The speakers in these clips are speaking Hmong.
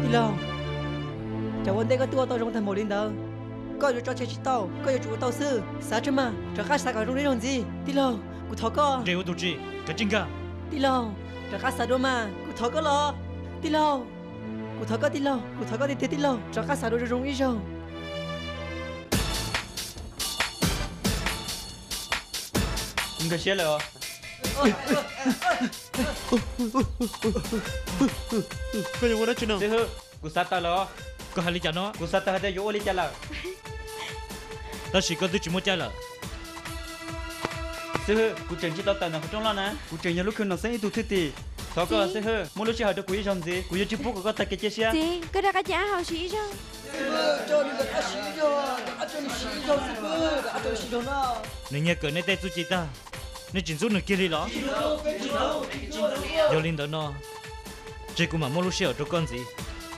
Tij laug, cov ua ntej koj twb ua tau zoo tag npaum li ntawd, koj yuav tso tseg tsis tau, koj yuav tsum ua tau xwb. Xav tseeb mas, rov qab xav kom zoo ib zaug ntxiv. Tij laug, kuv thov koj. Nres ua tus tsis, rov tsis nkag. Tij laug, rov qab xav dua mas, kuv thov koj los. Tij laug, kuv thov koj tij laug, kuv thov koj tiag tiag tij laug, rov qab xav dua zoo zoo ib zaug. Nkag siab lawm os. Koj yuav ua dab tsi no? Xib hwb, kuv xav tawm lawm os. Koj hais li cas no? Kuv xav tawm hais tias yuav ua li cas lawm. Tab sis koj twb tsis muaj caij lawm. Xib hwb, kuv tseem tsis tau tawm ntawm qhov rooj loj na, kuv tseem yog lub khw nom xeeb ib tug thwj tim. Thov koj xib hwb, muab lub sij hawm rau kuv ib zaug ntxiv, kuv yuav tsis pub kom koj tag kev cia siab. Txiv, koj rov qab cia Ab Hau siv ib zaug. Nws nyiag kawm nej tej txuj ci tag, nej tsis ntxub nws kiag li los? Yog li ntawd no, tseg kuv mam muab lub sij hawm rau koj ntxiv.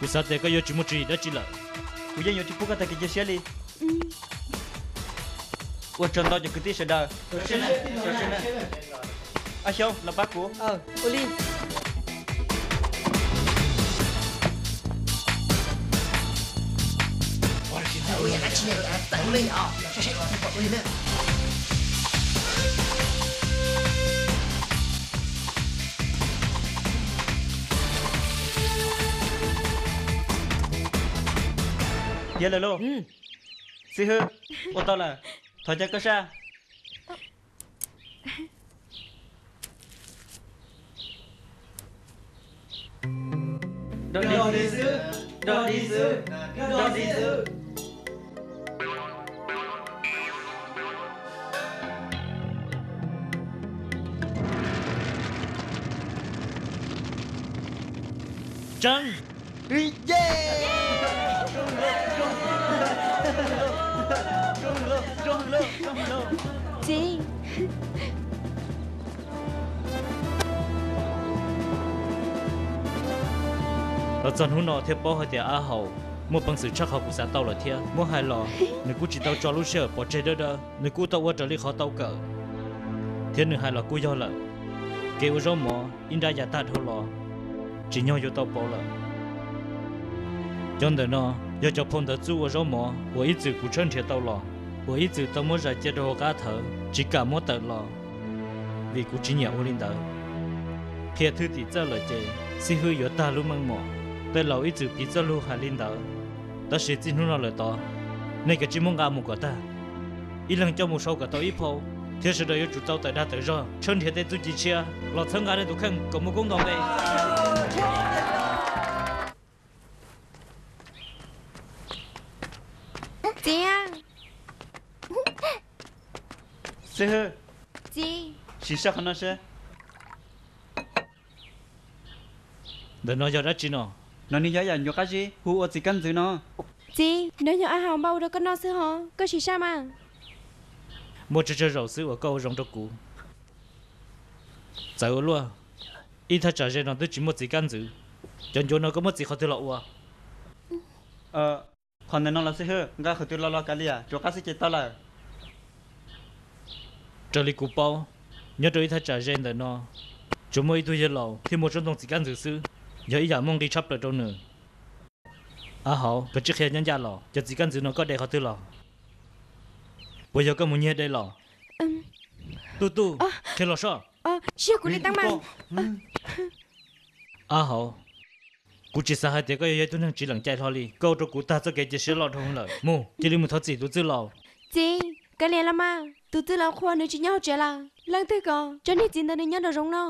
Kuv xav tias koj yuav tsis muaj tswv yim dab tsi lawm. Kuv yeej yuav tsis pub koj tag kev cia siab li. Ua tsaug ntau cov kwv tij sawv daws. Ab Xyooj, los pab kuv. Tiav lawm lauj. Xib hwb, ua tau lawm. Thov caw koj sab. Rov dig xwb, rov dig xwb, rov dig xwb. Tseeb. Txiv. Los txog hnub no thiaj paub hais tias Ab Hau muaj peev xwm tshaj qhov kuv xav tau lawm thiab. Muab hais los, nws kuj tsis tau tso lub sij hawm pov tseg dawb dawb, nws kuj tau ua raws li qhov tau kawm, thiab nws hais los kuj yog lawm. Kev ua zaub mov ib nrab yav tag dhau los, tsim nyog yuav tau pauv lawm. Cov ntawm no yog cov phau ntawv txuj ua zaub mov uas ib txwm kuv tshawb nrhiav tau los, uas ib txwm tau muab zais cia rau hauv qab thawv tsis kam muab tawm los, vim kuv tsis nyiam ua li ntawd. Qhia thwj tim txawj lawm ces xib hwb yuav tag lub meej mom. Tej laus ib txwm piv txoj lus hais li ntawd, tab sis txij hnub no lawm tod, nej kav tsij muab nqa mus kom tag. Ib leeg coj mus sau kom tau ib phau, thiab sawv daws yuav tsum tau tawm dag tawm zog tshawb nrhiav tej txuj ci tshiab los txhawb nqa nej tus kheej kom muaj koob nto npe. Txiv. Xib hwb, txiv, sim saib qhov no seb. Ntawm no yog dab tsi no? No nws yog yam nyuam qab zib hu ua txiv kab ntxwv no. Txiv, no yog Ab Hau npaj ua rau koj noj xwb hos, koj sim saib mas. Muaj tsawg tsawg zaus xwb uas koj ua zoo rau kuv. Txawv ua luaj, ib thaj tsam ze no twb tsis muaj txiv kab ntxwv. Cov ncuav no koj muab txiv qhov twg los ua? Qhov ntawm no los xib hwb, nqa qhov twg los los kav liam, rov qab xwb ces tau lawm. Raws li kuv paub, nyob rau ib thaj tsam ze ntawm no, tsuas muaj ib tug yawg laus thiaj muaj tsob ntoo txiv kab ntxwv xwb, yog ib yam muaj nqis tshaj plaws rau nws. Ab Hau, koj cia li qhia nyob ncaj los, cov txiv kab ntxwv no koj de qhov twg los? Puas yog koj mus nyiag de los? Tuj Tuj, qhia los soj. Ab Hau, kuv tsis xav hais tias koj yog ib tug neeg tsis lees cai hlo li. Koj ua rau kuv tag txoj kev cia siab loj dhau lawm. Mus, cia li mus thov txim tus txwj laus. Txiv, kav liam los mas, tus txwj laus qhua nws tsis nyob hauv tsev lawm. Leej twg kom tsob niag txiv ntawd nws nyob nraum zoov no?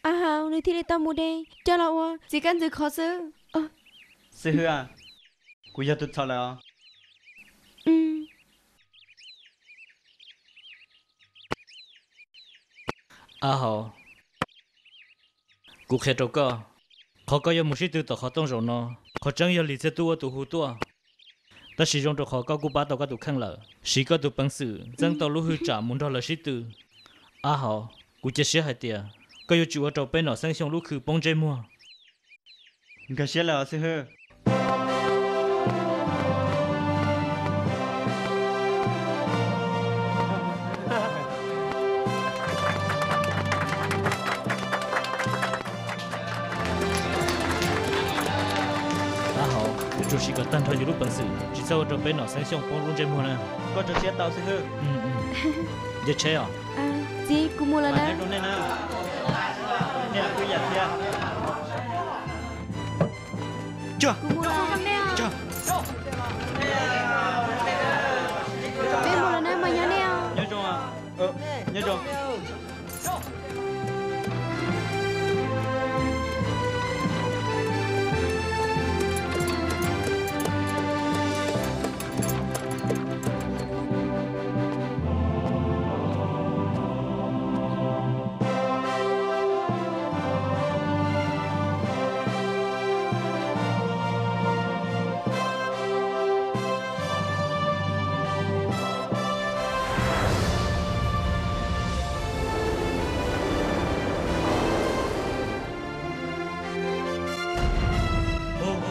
Ab Hau, nws thiaj li tau mus de coj los ua txiv kab ntxwv khov xwb. Xib hwb, kuv yog tus txhaum lawm os. Ab Hau, kuv qhia rau koj, qhov koj yuav mus sib tw tom qhov tooj zaum no, qhov tseeb yog Lis Txhiaj Tub ua tus hu tuaj. Tab sis zoo rau qhov koj kuj pab tau koj tus kheej lawm, siv koj tus peev xwm ntxeeb tau lub hwj tsam mus nrog lawv sib tw. Ab Hau, kuv cia siab hais tias koj yuav tsis ua rau peb Nom Xeeb Xyooj lub khw poob ntsej muag. Nkag siab lawm os xib hwb. Tsuas siv kom tag nrho yus lub peev xwm, tsis txhob ua rau peb nom xeeb xyooj poob lub ntsej muag na. Koj tso siab tau xwb hwb. Nce tsheb os. Txiv, kuv mus lawm na. Kuv mus lawm. Peb mus lawm na, mas nyob nej os. Nyob zoo.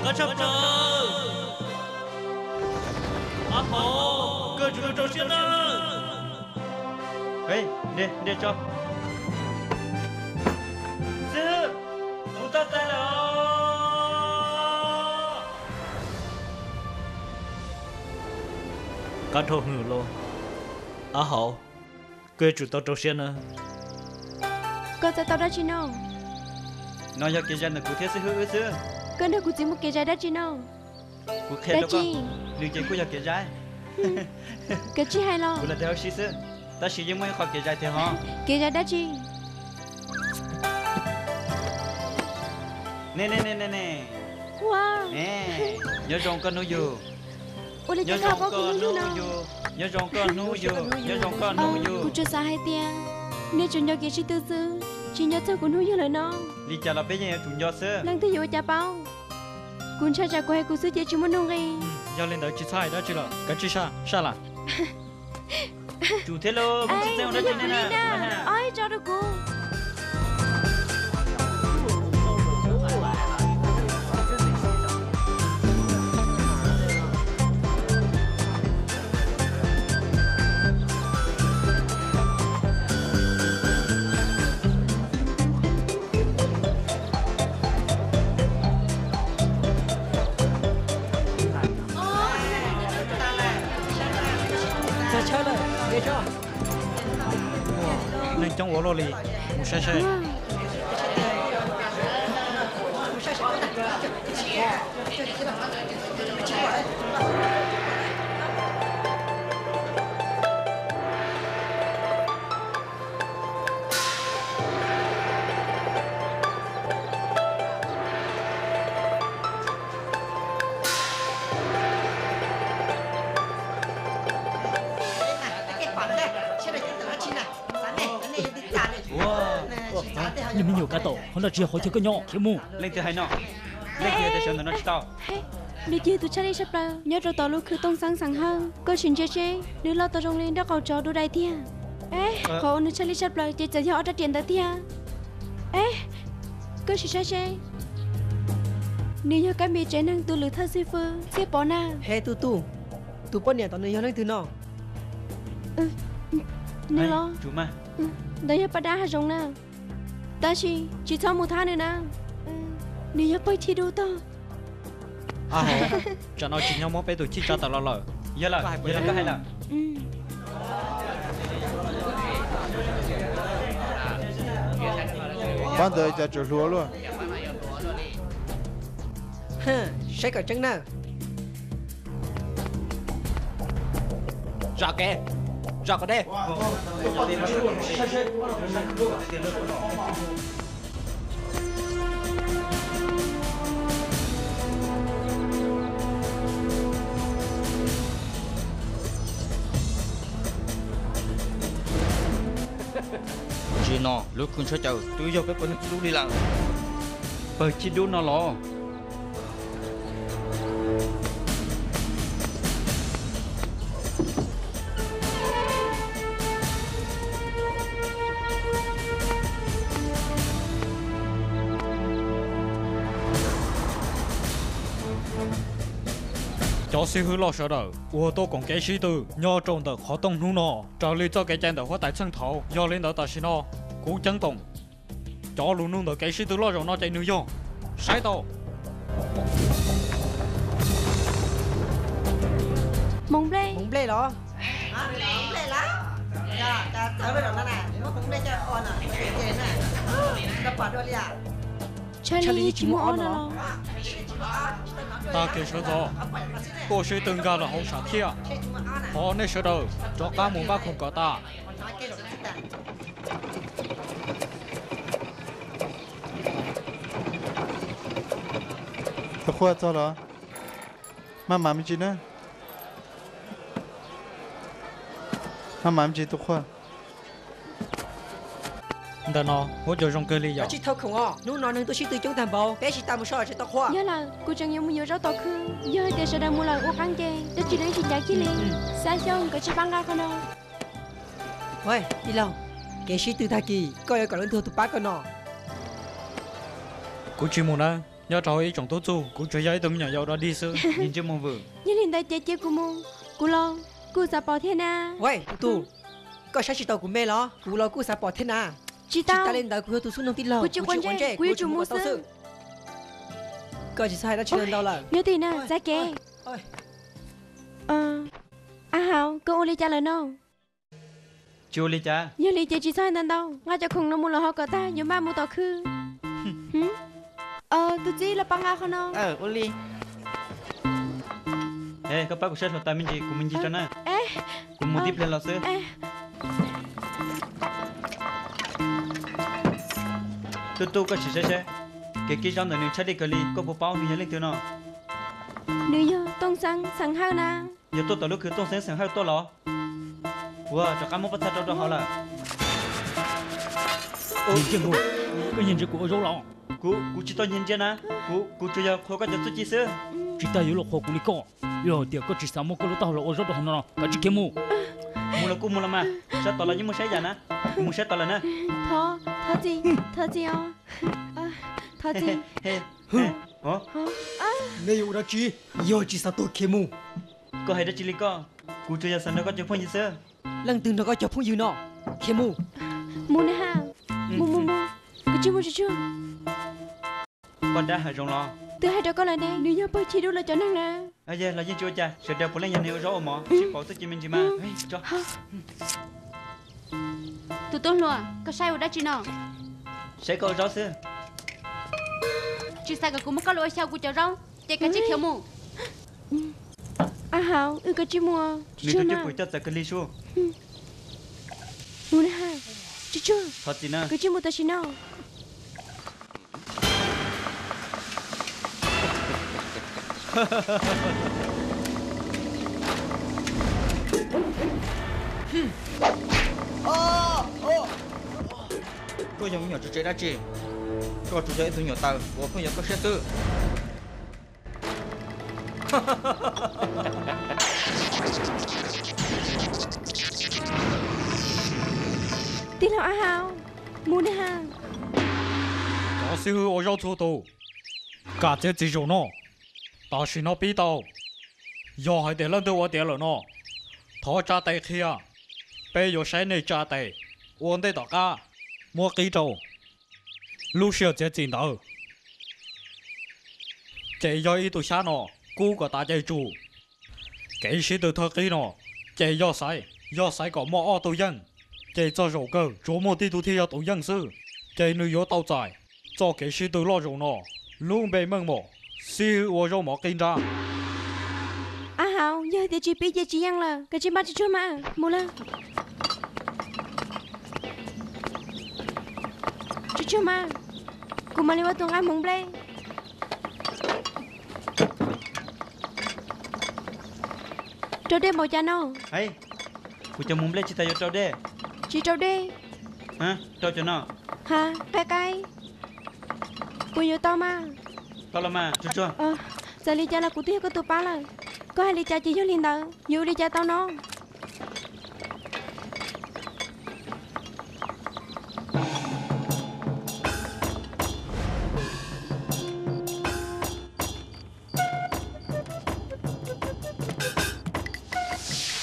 Qab tshaj plaws. Ab hov, koj yuav tsum tau rau siab nawb. Nres tso. Xib hwb, kuv tuaj txog lawm os. Qab dhau hwv los. Ab hov, koj yuav tsum tau rau siab nawb. Koj txawj tau dab tsi no? No yog kev zais ntawm kuv thiab xib hwb wb xwb. Koj nrog kuv txiv mus kev zais dab tsi no? Kuv qhia rau koj, nws ces kuj yog kev zais. Koj tsis hais los? Kuv lam tias hauv si xwb, tab sis yeej muaj ib qho kev zais tiag hos. Kev zais dab tsi? Ne ne ne ne ne. Nyob zoo koj hnub yug. Ua li cas koj paub kuv hnub yug no? Nyob zoo koj hnub yug, nyob zoo koj hnub yug. Kuv tsuas xav hais tias nej tsuas nco kev sib tw xwb, tsis nco txog kuv hnub yug lawm no. Li cas los peb yeej yuav tsum nco xwb. Leej twg yuav ua cas paub? Kuv ntshai tsam kuv hais kuv xwb ces tsis muaj nuj nqis. Yog li ntawd tsis txhob hais dab tsi lawm, kav tsij saj, saj lawm. Tsum thiab lauj, kuv tsis txeeb ua dab tsi ne na. Ib tso rau kuv. Txog chaw lawm, nres tso. Neeg coob ua luaj li, mus saib seb. Nej me nyuam kab tom, qhov no tsis yog qhov chaw koj nyob, khiav mus. Leej twg hais no? Leej twg hais tias sawv ntawm no tsis tau? Nws ces tus tshaj lij tshaj plaws nyob rau tom lub khw tooj xeeb xeem hawj, koj sim ntsia seb nws loj tau zoo li nraub qaum tsov du dai tiag. Qhov uas nws tshaj lij tshaj plaws ces txawm yog ob rab riam ntawd tiag. Koj sim saib seb, nws yog Kab Npis tsev neeg tus lwm thawj xib fwb Txhiaj Pov na. He Tub Tub, tus poj niam tom nws yog leej twg no? Nws los? Ntawd yog paj dab hav zoov na. Tab sis tsis txhob mus thab nws na, nws yog pawg chij dub tog. Tsam no tsis nyob muab peb tus chij tsa tawm los lawm. Yog lawm, yog li koj hais lawm. Pab ntawd cas tseem hluas luaj. Saib kom tseeb na. Zam kev, zam kom deb. Tam sim no lub khw ntshai caws twb yog peb pawg neeg chij dub li lawm. Pawg chij dub no los? Cov xib hwb loj sawv daws uas tuaj koom kev sib tw nyob rau ntawm qhov rooj hnub no raws li txoj kev cai ntawm huab tais txheej thaud. Yog li ntawd tam sim no kuv ceeb toom cov lus nug ntawm kev sib tw loj zaum no ces nws yog, saib tau. Hmoov nplej. Tshaj li tsis muaj ob no los? Tag kis sawv ntxov, tuaj sib tw nkag los hauv sam thiaj. Thov nej sawv daws rov qab mus npaj khoom kom tas. Tus qhua txog los? Maj mam me ntsis na. Maj mam me ntsis tus qhua. Ntawm no huab cua zoo kawg li yom. Tsis tau khoom os, hnub no neeg tuaj sib tw coob tag npaum, peb sib tw mus so tsis tau qhua. Yog lawm, kuv tseem yuav mus yuav zaub tom khw. Yog hais tias sawv daws mus lawm ua qab nce, dab tsi los yeej tsis ncav kiag li. Xa xyoo nkawd tsis pab nqa qhov no. Tij laug, kev sib tw tag kis koj yuav kom leej twg ua tus pab koj no? Kuv tsis mus na, nyob rau hauv ib tsoom tub txug kuv tsuas yog ib tug me nyuam yaus dog dig xwb. Yog li ntawd ces cia kuv mus, kuv los kuj xav pom thiab na. Tus tub, koj saib tsis taus kuv me los? Kuv los kuj xav pom thiab na. Tsis tas li ntawd kuv yog tus xub noog tij laug, kuv tsis quav ntsej, kuv yuav tsum mus xwb. Koj tsis txhob hais dab tsi ntau lawm. Nyob twj ywm na, txav kev. A Hauv, koj ua li cas lawm no? Tsis ua li cas. Yog li ces tsis txhob hais ntau ntau, nqa cov khoom no mus lawm hauv kom tag yuav npaj mus tom khw. Tus txiv, los pab nqa qhov no. Ua li. Koj pab kuv saib hluav taws me ntsis, kuv mus ncig tso na. Kuv mus tib pliag los xwb. Tub tub, koj sim saib saib, kev kib zaub ntawm nws tshaj lij kawg li, koj puas paub nws yog leej twg no? Nws yog Tooj Xeeb xeem Hawj na. Yog tuaj tom lub khw Tooj Xeeb xeem Hawj tuaj los? Ua rov qab muab pob txha rau rau hauv lawm. Nyiag ntsia kuv, koj nyiag ntsia kuv ua zaub los? Kuv, kuv tsis tau nyiag ntsia na, kuv, kuv tsuas yog qhuas koj cov txuj ci xwb. Tsis tas yuav luag qhuas kuv li koj, yog hais tias koj tsis xav muab koj lub taub hau los ua zaub rau hauv no, kav tsij khiav mus. Mus los kuj mus los mas, sab tod los yeej muaj saib yam na, kuv mus saib tod lawm na. Thov, thov txim, thov txim os, thov txim. Nej yuav ua dab tsi? Yog tsis xav tuag khiav mus. Koj hais dab tsi li koj? Kuv tsuas yog xav nrog koj cov phooj ywg xwb. Leej twg nrog koj cov phooj ywg no? Khiav mus. Mus na ha. Mus mus mus. Kav tsij mus tsuag tsuag. Poj dab hav zoov los? Twb hais rau koj lawm ne, nws yog pawg Chim Dub lawv cov neeg na. Los yeej tsis ua cas, sawv daws puav leej yog neeg ua zaub ua mov, sib pauv txuj ci me ntsis mas. Tus tub hluas, koj saib ua dab tsi no? Saib koj ua zaub xwb. Tsis xav kom kuv muab koj los ua xyaw kuv cov zaub ces kav tsij khiav mus. A Hauv, wb kav tsij mus. Nws tus cwj pwm coj txawv kawg li sub. Mus na ha. Tsuag tsuag. Thov txim na. Kav tsij mus tam sim no. Koj yog me nyuam tsev tsev dab tsi? Koj tsuas yog ib tug nyuam taws uas pheej yuav koj siab xwb. Tij laug A Hauv, mus na ha. Cov xib hwb ua zaub txhua tus, kam txiav txim zaum no. Tam sim no pib tau, yog hais tias leej twg ua tiav lawm no, thov tsa tes qhia, peb yuav saib nej tsa tes ua ntej tom qab, muab qib rau. Lub sij hawm txiav txim ntawd, ces yog ib tug xyab no kub kom tav ceg tsum. Kev sib tw thawj qib no, ces yog xaiv, yog xaiv kom muaj ob tug yeej, ces txog zaum kawg tsuas muaj tib tug thiaj yog tus yeej xwb, ces nws yuav tau txais txoj kev sib tw loj zaum no, lub npe meej mom, xib hwb ua zaub mov qib nrab. A Hauv, yog tias tsis pib ces tsis yeej lawm, kav tsij npaj tsuag tsuag mas, mus lawm. Tsuag tsuag mas, kuv mam li ua tus nqa hmoov nplej. Rau dej npaum cas no? Kuv cov hmoov nplej tsis tas yuav rau dej. Tsis rau dej. Rau cov no. Ha, qaib qaib. Puas yuav tau mas? Tau los mas, tsuag tsuag. Txawm li cas los kuv twb yog koj tus pab lawm. Koj hais li cas ces yog li ntawd, yuav ua li cas tau no?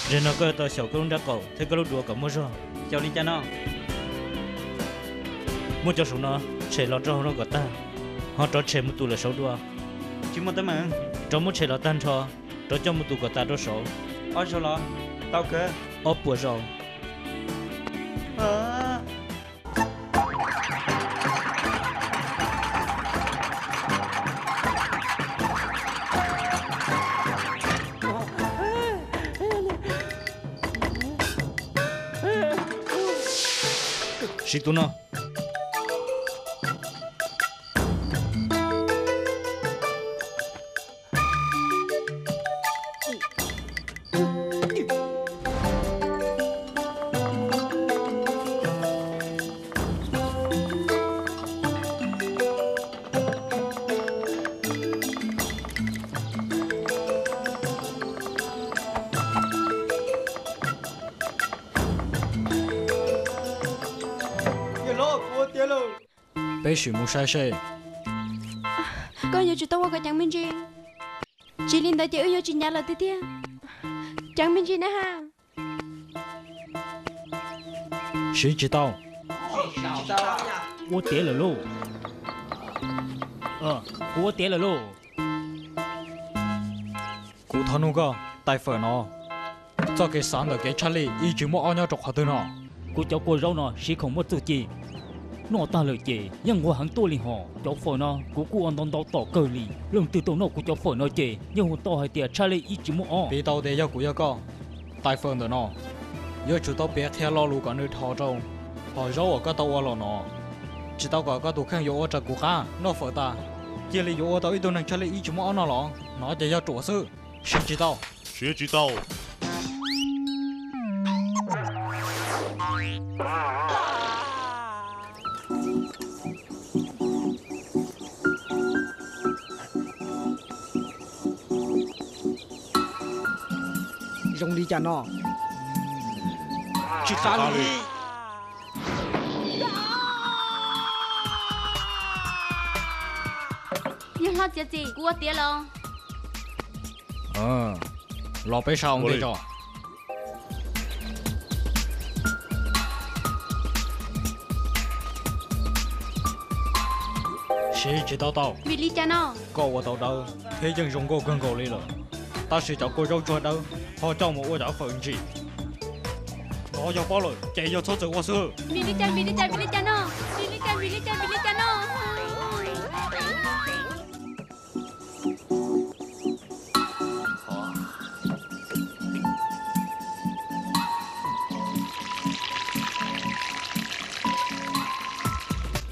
Zaum no koj yuav tau xyaum koj lub nrab qaum thiab koj lub duav kom muaj zog. Xyaum li cas no? Muab cov saum no tshem los rau hauv no kom tag, ho rov tshem mus tus lawm saud dua. Tsis muaj teeb meem. Rov muab tshem los tag nrho, rov coj mus tus kom tas rau saud. Ob zaug los? Tau kawg. Ob puas zaus. Siv tus no. Peb sim mus saib seb. Koj yuav tsum tau ua kom ceev me ntsis. Tsis li ntawd ces wb yuav tsis nyav lawm tiag tiag. Ceev me ntsis na ha. Siv tsis tau. Ua tiav lawm lauj. Kuv ua tiav lawm lauj. Kuv thov nug koj, tais fawm no, txoj kev xav ntawm kev tshaj lij ib tsis muaj ob nyob rau qhov twg no? Kuv cov kua zaub no siv khoom muaj txuj ci, noj tag lawm ces yeej nquag heev tuaj li hos. Cov fawm no kuv kuj ua ntau ntau tom kawg li, leej twg tau noj kuv cov fawm no ces yeej hu tau hais tias tshaj lij ib tsis muaj ob. Piv tau tias yog kuv yog koj, tais fawm ntawm no yuav tsum tau piav qhia lo lus kom nws dhos rau hom zaub uas koj tau ua los no. Tsis tau kom koj tus kheej yuav ua raws kuv qab noj fawm tas, cia li yuav ua tau ib tug neeg tshaj lij ib tsis muaj ob no los? No ces yog ruam xwb, siv tsis tau. Siv tsis tau. Zoo li cas no? Tsis qab li. Yawg hlob txiav txim, kuv ua tiav los. Los peb sab ua ntej tso. Siv tsis tau tau. Vim li cas no? Koj ua tau dawb thiab yeej zoo nkauj kawg nkaus li lawm, tab sis cov kua zaub tsuag dawb ho coj mus ua cov fawm ntsim. Nov yog paub lawm ces yog txhob txwm ua xwb. Vim li cas, vim li cas, vim li cas no? Vim li cas, vim li cas, vim li cas no?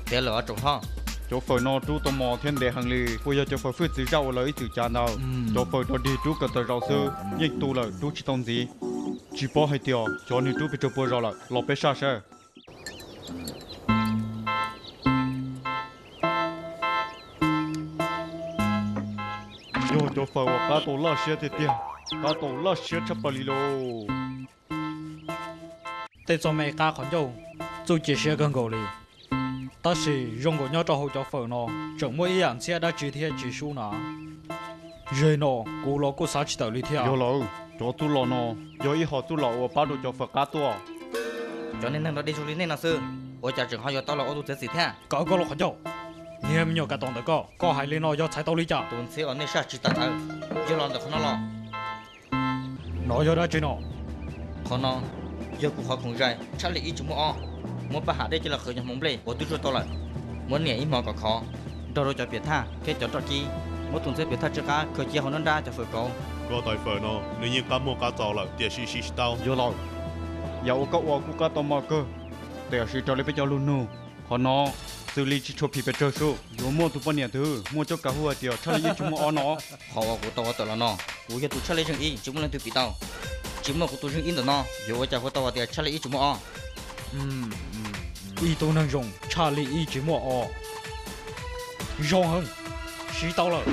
Tiav lawm os tsoom hlob. Cov fawm no rub tau mos thiab ntev heev li, puas yog cov fawm fwj txwv zaj uas lawv ib txwm cav ntawd? Cov fawm rau dig rub kawm tawm zaus xwb yeej tu lawm, rub tsis tau ntxiv. Tsis paub hais tias xyov nws rub pes tsawg pua zaus lawm, los peb saj saib. Yog cov fawm uas qab tau laj siab tiag tiag, qab tau laj siab tshaj plaws li lauj. Tej txoj me qab qhov ncauj txuj ci siab kawg nkaus li, tab sis zoo nkaus nyob rau hauv cov fawm no tseem muaj ib yam ntxhiab dab tsi thiab tsis sub na. Zeg no kuv los kuj xav tsis tawm li thiab. Yog lawm, cov txuj lom no yog ib hom txuj lom uas pab rau cov fawm qab tuaj. Cov niag neeg dog dig zoo li nej no xwb, ua cas tseem ho yuav tau los ua tus txiav txim thiab? Kawm koj lub qhov ncauj, niag me nyuam kav tom ntawm koj, koj hais li no yog txhais tau li cas? Tus ntxhiab uas nej saj tsis tawm ntawd, yog los ntawm qhov no los. No yog dab tsi no? Qhov no yog kuv qhov khoom zais tshaj li ib tsis muaj ob, muab paj ham dej coj los qhwv cov hmoov nplej uas twb tsuag tau lawm, muab niam ib hmos kom khov, nrog rau cov piam thaj thiab cov roj kib, muab tus ntxhiab piam thaj tsw qab khaws cia hauv nruab nrab cov fawm kauv. Koj tais fawm no nws yeej qab muag qab txaus lawm tiam sis siv tsis tau. Yog lawm, yam uas koj ua kuj qab tau mos kawg, tiam sis raws li peb cov lus nug, qhov no xws li tsis tshua phim pes tsawg sub. Yuav muaj tus poj niam twg muaj cuab kav hu hais tias tshaj li ib tsis muaj ob no? Qhov uas kuv tau ua tawm los no, kuv yog tus tshaj li zeej ib tsis muaj leej twg piv tau. Tsis muaj kuv tus zeej ib ntawm no yuav ua cas hu tau hais tias tshaj li ib tsis muaj ob? Ib tug neeg zoo tshaj li ib tsis muaj ob. Zoo heev, siv tau lawm.